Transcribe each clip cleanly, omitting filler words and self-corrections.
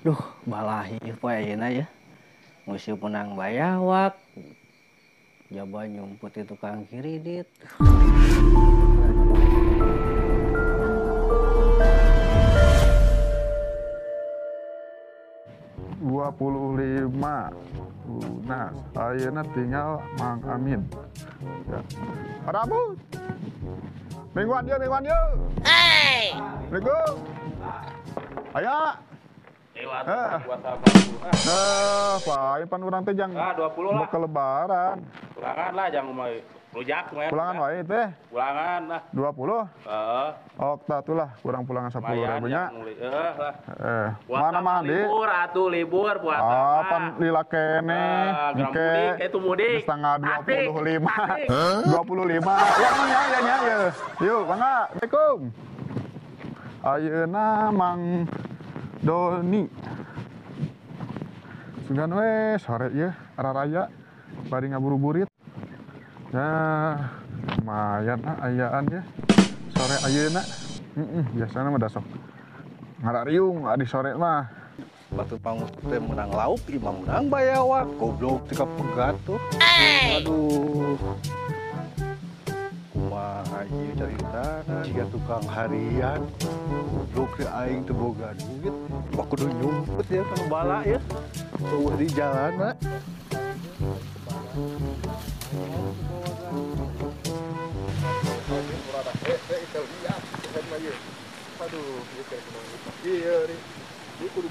Duh, balahi poe ayeuna ya. Musuh menang bayawak. Jaba nyumput di tukang kiridit. Dua puluh lima lunas. Ayeuna tinggal Mang Amin. Ya. Prabu. Mingguan dia, mingguan dia. Hey. Assalamualaikum. Aya. Eh. Nah, Pak, pan urang teh jang Ah, 20 lah. Bekal lebaran. Pulangan lah, jangan mau rujak lumayan. Pulangan wae teh. Pulangan lah. 20. Heeh. Okta tuh lah, kurang pulangan 10 Lumayan ribu nya. Heeh lah. Eh, Puasa mana mandi? Libur atuh libur puasa. Ah, pan lila kene, Ah, gerang engke mudik, itu mudik. Setengah 25. Asik. 25. Ya, ya, ya, ya, ya. Yuk, mangga. Assalamualaikum. Ayeuna Mang Doni. Sugan we sore ieu raraya bari ngaburuburit. Nah, lumayan ah ayaan ya. Sore ayeuna. Heeh, biasana mah da sok ngarariung di sore mah. Batu pangut teh menang lauk, imam menang bayawak, goblok tika pegat tuh. Aduh. Kumaha ieu caritana jiga tukang harian. Goblok teh aing teu boga duit. Wah, kudu nyumput ya kana bala ya. Eueuh di jalan. Aduh, ieu ieu kudu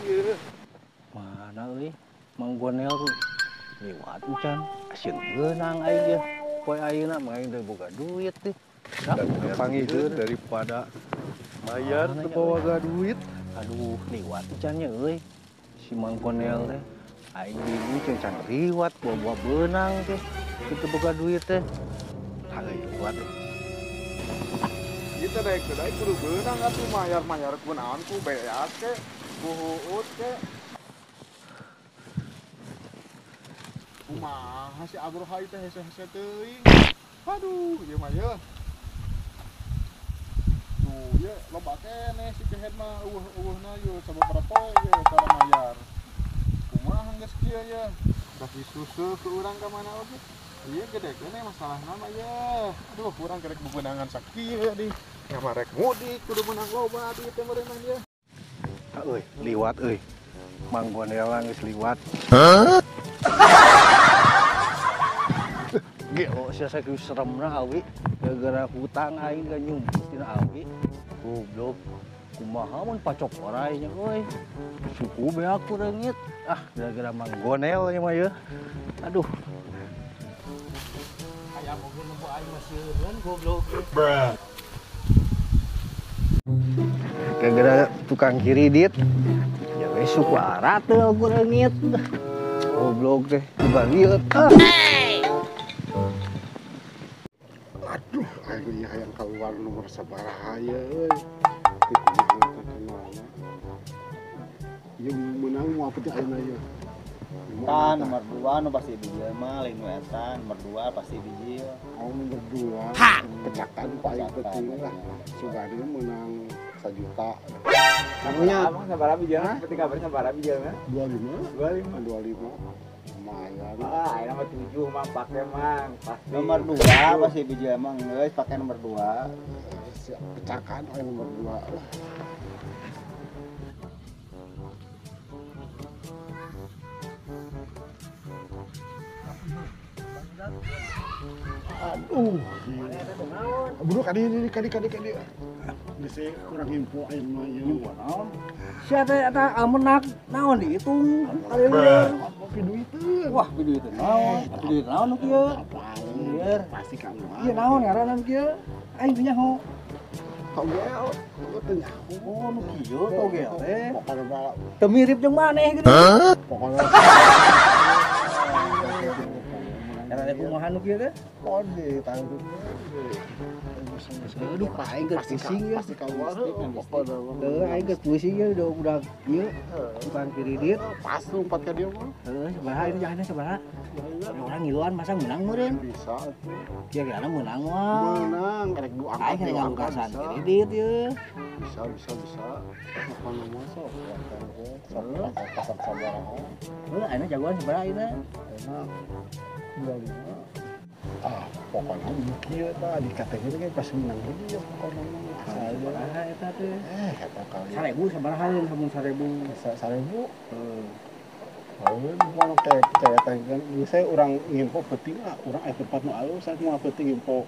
ieu. Mana euy? Mang Gonel tuh. Liwat encan. Asin beunang aing ge. Poe ayeuna mah aing teu boga duit teh. Panggiheun daripada mayar teu boga duit. Aduh, liwat encan nya euy. Si Mang Gonel teh. Aing bingung can can liwat bawa-bawa beunang teh. Teu boga duit teh. Haga liwat teh. Kita daek daek kudu beunang atuh mayar-mayar ku naon ku beas ke, ku huut ke. Kumaha si Abroha teh hese-hese teuing. Aduh, ieu mah ye. Tuh, ye loba keneh si kehed mah eueuh-eueuhna ye sababaraha poe ye tara mayar. Kumaha geus kieu ye? Tapi suseuh ke urang ka mana oge. Iya gede keneh masalahna mah ye. Aduh, urang kerek bebenangan sakieu di. Ngamarek mudik kudu menang loba duit teh meureunang ye. Ah, euy, liwat euy. Mang Gonel geus liwat. Gelo sia sakieu seremna awi. Gara-gara hutang aing ga nyumput tina awi. Goblok. Kumaha mun pacok orai nya euy. Suku beak ku reungit. Ah, gara-gara Mang Gonel nya mah ye. Aduh. Aya mobil nempo aing mah sieun goblok. Gara-gara tukang kiridit. Ya we suku arateul ku reungit. Goblok teh dibaliut. Ah. Aduh, aing ieu hayang keluar nomor sabaraha ye euy. Teu kumaha teh kumaha. Ieu meunang moal peuting ayeuna ieu. Eta nomor 2 nu pasti bijil mah lain nu eta nomor 2 pasti bijil. Oh, nomor 2. Pecakan paling penting lah. Sugana menang 1 juta. Anunya Abang sabaraha bijil? Seperti kabar sabaraha bijil mah? 25. 25. 25. Lumayan. Ah, ayeuna mah 7 mah pake mang pasti. Nomor 2 pasti bijil mah geus pake nomor 2. Siap pecakan oh nomor 2 lah. Aduh, bro, kadi ini kadi kadi kadi. Geus kurang info ayeuna mah ieu. Naon? Sia teh eta almenak naon dihitung kalian. Kopi duiteun. Wah, duit naon? Duit naon nu kieu? Apaan? Pasti kamu. Ieu naon ngaranna nu kieu? Aing teu nyaho. Togel, togel teu nyaho. Oh, nu kieu togel teh. Pokoknya mah Teu mirip jeung maneh gitu. Pokoknya Karena kumaha nu kieu teh? Kode tangguh. Aduh, aing geus pusing ya. Heuh, aing geus pusing ya udah ieu tukang kredit. Pas lompat ka dieu mah. Heuh, sabaraha ini jahana sabaraha? Urang ngiluan masa menang meureun? Bisa atuh. Kira-kira menang mah. Menang, rek du angkat. Aing ngalukasan kredit ieu. Bisa. Pokona mah sok sok pasang sabaraha. Heuh, ayeuna jagoan sabaraha ayeuna? Ayeuna 25. Ah, pokoknya kieu tah di kategori ge pas menang deui ya pokona mah. Sabaraha eta teh? Eta kali. 1000 sabaraha lamun 1000? 1000. Heeh. Mau kayak kan saya orang nginfo penting ah, urang aya tempat nu alus, saya mau penting info.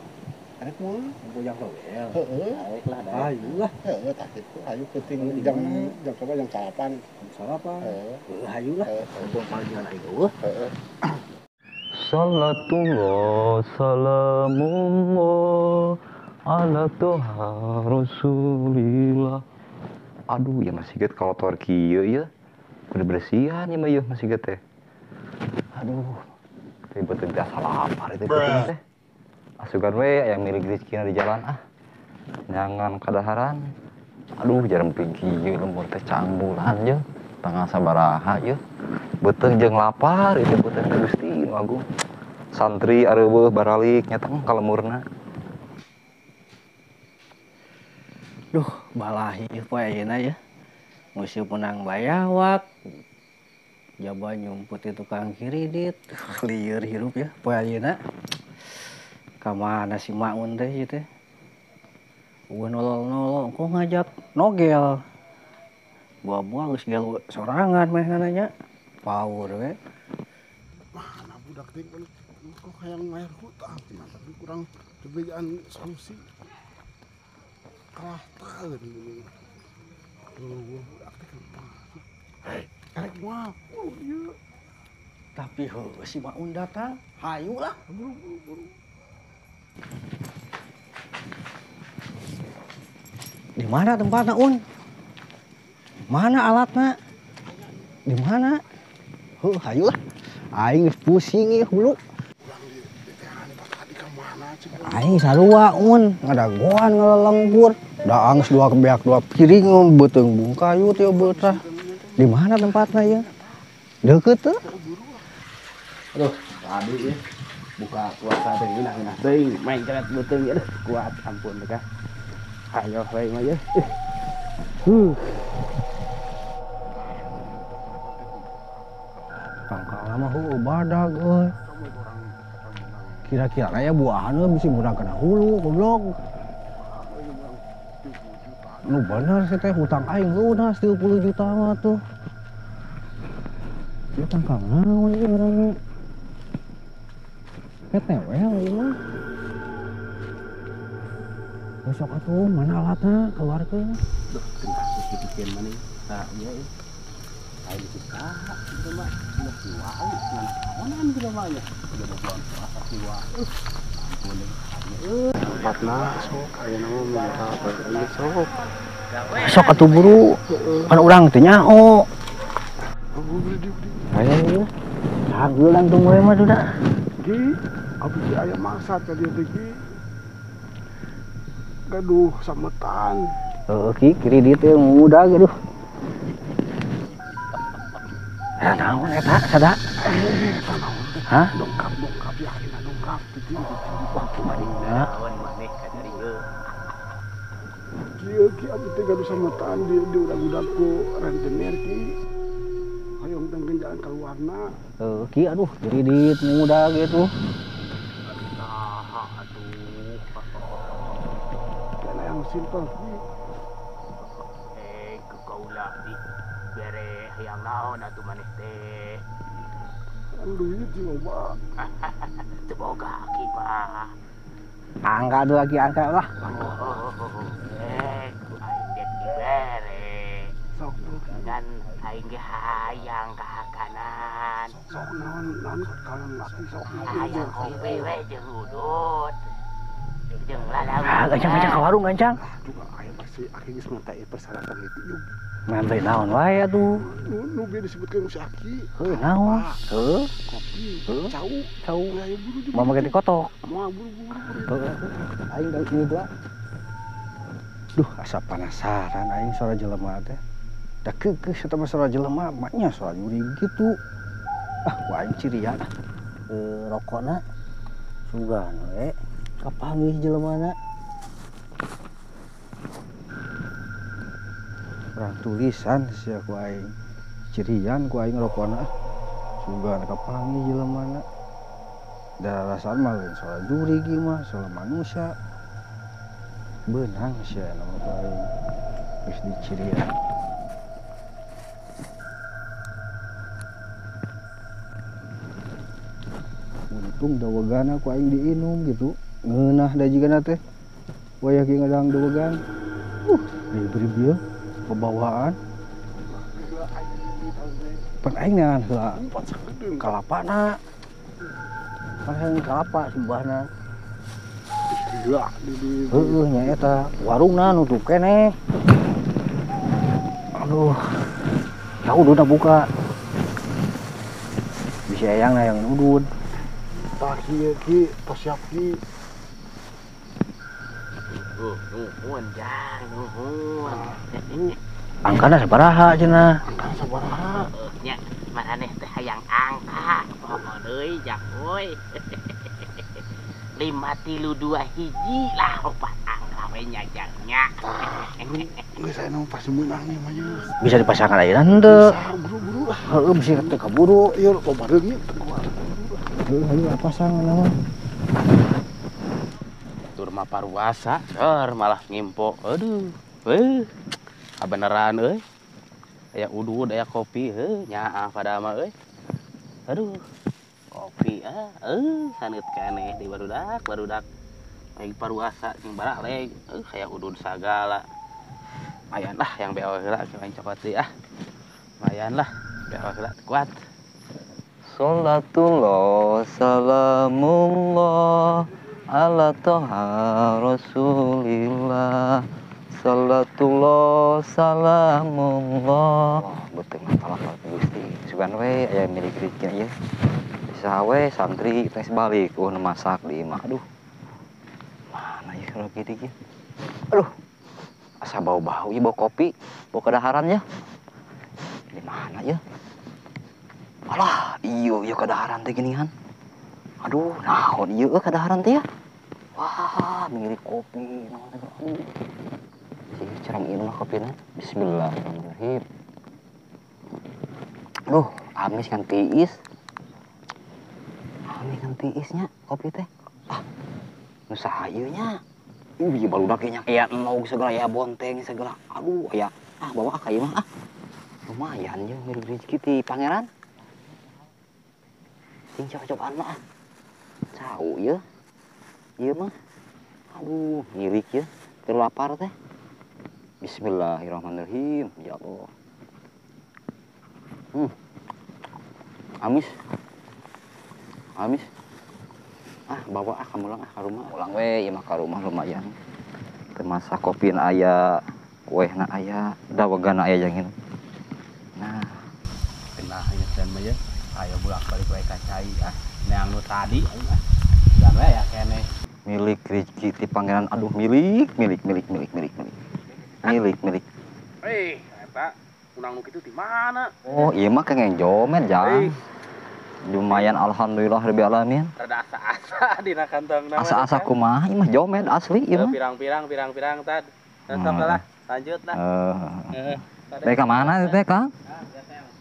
Arek moal info jang togel. Heeh, arek lah. Ayo lah. Heeh, tah kitu ayo penting jam jam jam salapan. Jam salapan. Heeh, hayu lah. Heeh, panggilan aing eueuh. Heeh. Salatullah salamullah ala toha rasulillah. Aduh ya masih get kotor kieu ya. Udah bersihan ya mah ya masih get teh. Aduh, ribet biasa lapar itu teh. Asugan we aya milik rezekina di jalan ah. Nyangan kadaharan. Aduh jarang pergi lembur teh cangbulan ye. Tanggal sabaraha ye. Beuteung jeung lapar itu beuteung Gusti nu agung. Santri areuweuh baralik nyateng ka lemurna. Duh, balahi poe ayeuna ya. Musuh menang bayawak. Jaba nyumput di tukang kredit. Lieur hirup ya poe ayeuna. Ka mana si Maun teh ieu teh? Eueuh nolol-nolol kok ngajak nogel. Buah-buah geus gelo sorangan manehna nya. Power we. Mana budak teh kok hayang mayar hutang tapi kurang dibejaan solusi. Kalah taeun geuning. Eueuh budak teh kumaha. Hei, karek moal. Ieu. Tapi heuh si Maun datang, hayu lah. Buru-buru. Di mana tempatna, Un? Mana alatna? Di mana? Heuh, hayu lah. Aing geus pusing ieu hulu. Aing sarua, Un, ngadagoan ngalelengkur. Da anggeus dua beak dua piring beuteung bungkayu teh beutah. Di mana tempatna ieu? Deukeut teu? Aduh, tadi ya. Buka puasa teh ngeunah teuing, main keret beuteung aduh kuat ampun teh. Ayo we mah ye. Tangkal mah heueuh badag euy. Kira-kira aya buahan euy bisi murah kana hulu goblok. Nu bener sih teh hutang aing lunas 30 juta mah tuh. Ieu tangkal naon ieu ngaranna? Ketewel ieu mah. Besok atuh mana alatna keluarkeun. Duh, kasus dipikeun maneh tah ieu euy. Aing suka gitu mah ulah siwau nganaonan gitu mah nya. Udah bulan puasa siwa. Ampun deh. Tempatna sok ayeuna mah minta ieu sok. Sok atuh buru. Kan urang teh nyaho. Ayo ieu. Hagelan tunggu we mah duda. Ki, abdi aya mangsa ka dieu teh ki. Gaduh sametan. Heuh ki kredit teh mudah gaduh. Ya naon eta sada? Eta naon teh? Hah? Dongkap ya ayeuna dongkap kitu. Wah kumaha naon maneh ka dieu. Kieu ki abdi teh gaduh sametan di udag-udag ku rentenir ki. Hoyong tengkeun jalan kaluarna. Heuh ki aduh kredit mudah gitu. Saha atuh. Kana yang simpel ki. Ku kaula di bere hayang naon atuh maneh teh. Kan duit sih loba. Teu boga ki mah. Angka dua ki angka lah. Ku aing dek dibere. Sok tuh. Ngan aing ge hayang kahakanan. Sok naon naon kalem laki sok. Hayang kopi we jeung udut. Jeung lalawi. Ah, gancang-gancang ka warung gancang. Juga aya masih Si Aki geus minta persyaratan itu yuk. Minta naon wae atuh. Nu bieu disebutkeun si Aki. Heuh naon? Heuh, kopi, cau, cau. Ya buru mau make dikotok. Moal buru-buru. Aing da ini dua. Duh, asa penasaran aing suara jelema teh. Da keukeuh eta mah suara jelema, maknya suara jurig gitu. Ah, ku aing cirian. Rokokna sugan we. Kapanggih jelemana. Orang tulisan sia ku aing. Cirian ku aing rokona. Sugan kapanggih jelemana. Da rasaan mah lain suara jurig ieu mah, suara manusia. Beunang sia nama ku aing. Geus dicirian. Untung dawegana ku aing diinum gitu. Ngeunah da jigana teh. Wayah ge ngadang dawegan. Diberi bieu pebawaan. Pan aing neangan heula kalapana. Pan aing kalapa simbahna. Heueuh nya eta warungna nutup keneh. Aduh. Da ududna buka. Bisi eyang na yang udud. Tah kieu ki, tos siap ki. Nuhun jang, nuhun. Angkana sabaraha cenah? Angkana sabaraha? Nya, maraneh teh hayang angka. Poho deui jang euy. 5 3 2 1 lah opat angka we nya jang nya. Tah, geus aya nu pasti meunang ieu mah ye. Bisa dipasangkan ayeuna henteu? Bisa buru-buru lah. Heueuh bisa teu kaburu. Ieu loba reungit teu kuat. Heueuh ayo pasangan mah. Tur mah paruasa, seur malah ngimpo. Aduh. Heuh. Beneran euy. Aya udud, aya kopi, heuh nyaah pada mah euy. Aduh. Kopi ah, saneut keneh di barudak, barudak. Lagi paruasa jeung baraleg, aya udud sagala. Lumayan lah yang BO heula aing cokot deui ah. Lumayan lah, BO heula kuat. Salatullah salamullah ala toha rasulillah. Salatullah salamullah. Wah, beuteung masalah Gusti. Sugan we aya milik rezeki ieu. Bisa we santri teh balik nu masak di imah. Aduh. Mana ieu kalau kieu kieu. Aduh. Asa bau-bau ieu bau kopi, bau kadaharan ya. Di mana ya? Alah, iyo ieu kadaharan teh geuningan. Aduh, naon ieu kadaharan teh ya? Wah, milik kopi naon teh. Aduh. Sih cerang ieu mah kopina. Bismillahirrahmanirrahim. Aduh, amis kan tiis. Amis kan tiisnya kopi teh. Ah, nu saha ieu nya? Ieu barudak nya aya enog segala aya bonteng segala. Aduh, aya ah bawa ka ieu mah ah. Lumayan ye milik rezeki ti pangeran. Cing cocok-cocokan mah ah. Cau ye. Ieu mah. Aduh, ngirik ye. Keur lapar teh. Bismillahirrahmanirrahim. Ya Allah. Amis. Amis. Ah, bawa ah kamulang ah ka rumah. Ulang we ieu mah ka rumah lumayan. Teu masak kopina aya, kuehna aya, dawegana aya jeung ieu. Nah, kenah ieu teh mah ye. Ayo bolak-balik wae ka cai ah. Neang nu tadi aing ah. Dan we aya keneh. Milik rezeki ti pangeran. Aduh, milik milik milik milik milik milik. Milik milik. Eta unang nu kitu di mana? Oh, ieu mah kengeng jomet jang. Lumayan alhamdulillah rabbil alamin. Rada asa-asa dina kantongna. Asa-asa kumaha ieu mah jomet asli ieu mah. Pirang-pirang pirang-pirang tad. Sok lah, lanjut lah. Heeh. Teh ka mana teh, Kang?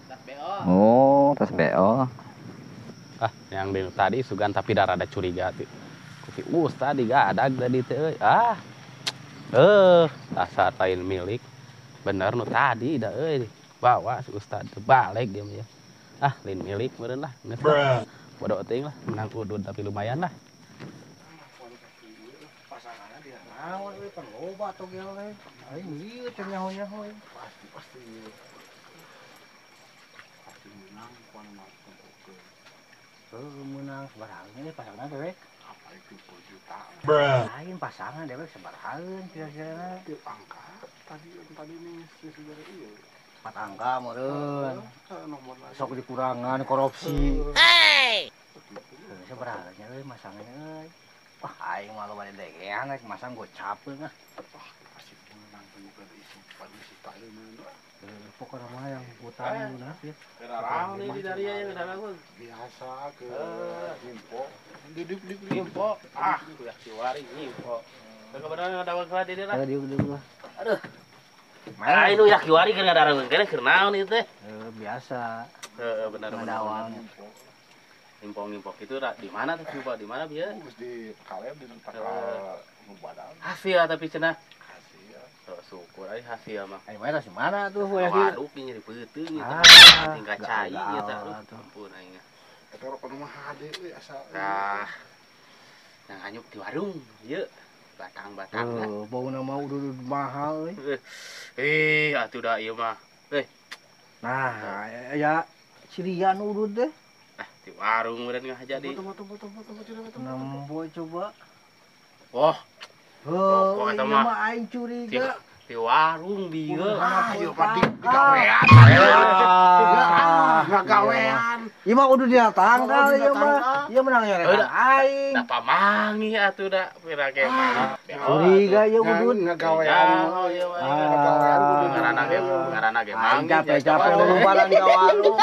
Tas BO. Oh, tas BO. Ah, yang dari tadi sugan tapi dah rada curiga tuh. Kopi us tadi gadag tadi teh euy. Ah. Asa lain milik. Bener nu tadi da euy. Bawa si ustad balik dia mah ya. Ah, lain milik meureun lah. Geus lah. Bodoh teuing lah, menang udud tapi lumayan lah. Pasanganna dia naon euy pan loba togel teh. Aing ieu teh nyaho-nyaho. Pasti pasti. Pasti menang kuan mah. Heuh meunang sabaraha nya pasanganna teh we. Aing 30 juta. Lain pasangan dewek sabarahaeun kira-kira. Tilu angka tadi tadi nih sejarah ieu. 4 angka meureun. Nomor sok dikurangan korupsi. Hei. Sabaraha nya euy masangnya euy. Wah aing mah loba dedegean rek masang gocap ah. Wah pasti menang bukan isu pada si taeuna. Pokoknya mah yang hutang munafik. Rame di dari yang udah biasa ke ngimpo. Duduk duduk ngimpo. Ah, udah kiwari ngimpo. Kebenaran ada waktu di lah. Diuk lah. Aduh. Mana itu ya kiwari keur ngadarang keneh keur naon ieu teh? Biasa. Heeh, benar benar. Ngimpo-ngimpo itu di mana tuh coba di mana bieu? Geus di kaleb di tangkal nu badan. Hasil tapi cenah. Syukur ai hasil mah. Ai mana sih mana tuh ya waduh nyeri peuteung ieu teh. Tinggal cai ieu teh. Ampun aing. Eta rokok mah hade euy asa. Tah. Nang hanyuk di warung ieu batang-batang. Heuh, bauna mah udah mahal euy. Eh, atuh da ieu mah. Eh. Nah, ya cirian udud teh. Ah, di warung meureun ngah jadi. Nembo coba. Wah. Oh, iya mah aing curiga. Di warung bieu. Ah, ieu mah digawean. Ngagawean. Ieu mah kudu dina tangkal ieu mah. Ieu menang nyoretan aing. Da pamangi atuh da pira ge mah. Curiga ieu udud ngagawean. Ngagawean kudu ngaranna ge mangi. Capek-capek lulubaran ka warung.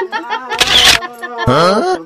Hah?